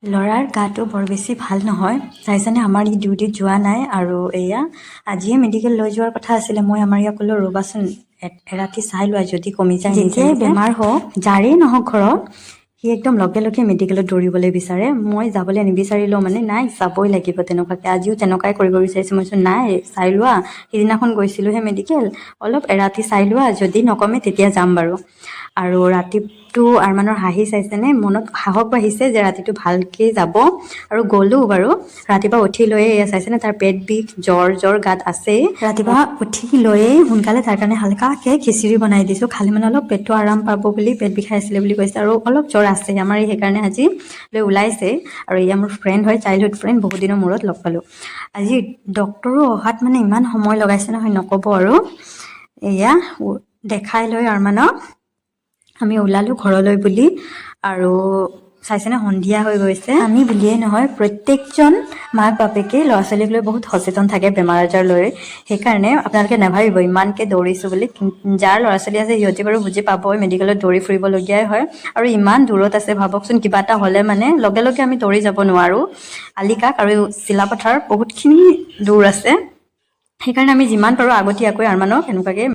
ল'ৰাৰ গাটো বৰ বেছি ভাল নহয়, চাইছেনে? আমাৰ ই ডিউটিত যোৱা নাই আৰু এয়া আজিয়ে মেডিকেল লৈ যোৱাৰ কথা আছিলে। মই আমাৰ ইয়াক ক'লোঁ, ৰ'বাচোন, এৰাতি চাই লোৱা, যদি কমি যায়। যেতিয়াই বেমাৰ হওক, যাৰেই নহওক ঘৰত, সি একদম লগে লগে মেডিকেলত দৌৰিবলৈ বিচাৰে। মই যাবলৈ নিবিচাৰিলেও মানে নাই, যাবই লাগিব তেনেকুৱাকৈ। আজিও তেনেকুৱাই কৰিব বিচাৰিছে। মই কৈছোঁ, নাই, চাই লোৱা, সিদিনাখন গৈছিলোঁহে মেডিকেল, অলপ এৰাতি চাই লোৱা, যদি নকমে তেতিয়া যাম বাৰু। আৰু ৰাতিটো আৰমানৰ হাঁহি চাইছেনে? মনত সাহস বাঢ়িছে যে ৰাতিটো ভালকৈ যাব। আৰু গ'লো বাৰু। ৰাতিপুৱা উঠি লৈয়ে এয়া চাইছেনে, তাৰ পেট বিষ, জ্বৰ জ্বৰ গাত আছেই। ৰাতিপুৱা উঠি লৈয়ে সোনকালে তাৰ কাৰণে হালকাকৈ খিচিৰি বনাই দিছোঁ। খালে মানে অলপ পেটটো আৰাম পাব বুলি, পেট বিষাই আছিলে বুলি কৈছে আৰু অলপ জ্বৰ আছে আমাৰ, সেইকাৰণে আজি লৈ ওলাইছে। আৰু এয়া মোৰ ফ্ৰেণ্ড হয়, চাইল্ডহুড ফ্ৰেণ্ড, বহুত দিনৰ মূৰত লগ পালোঁ। আজি ডক্টৰো অহাত মানে ইমান সময় লগাইছে নহয়, নক'ব আৰু। এয়া দেখাই লৈ আৰমানক আমি ওলালোঁ ঘৰলৈ বুলি। আৰু চাইছেনে, সন্ধিয়া হৈ গৈছে। আমি বুলিয়েই নহয়, প্ৰত্যেকজন মাক বাপেকেই ল'ৰা ছোৱালীক লৈ বহুত সচেতন থাকে বেমাৰ আজাৰ লৈ। সেইকাৰণে আপোনালোকে নাভাবিব ইমানকৈ দৌৰিছোঁ বুলি। যাৰ ল'ৰা ছোৱালী আছে, সিহঁতি বাৰু বুজি পাবই, মেডিকেলত দৌৰি ফুৰিবলগীয়াই হয়। আৰু ইমান দূৰত আছে, ভাবকচোন, কিবা এটা হ'লে মানে লগে লগে আমি দৌৰি যাব নোৱাৰোঁ। আলিকাক আৰু চিলাপথাৰ বহুতখিনি দূৰ আছে। সেইকাৰণে আমি যিমান পাৰোঁ আগতীয়াকৈ আৰমানক এনেকুৱাকৈ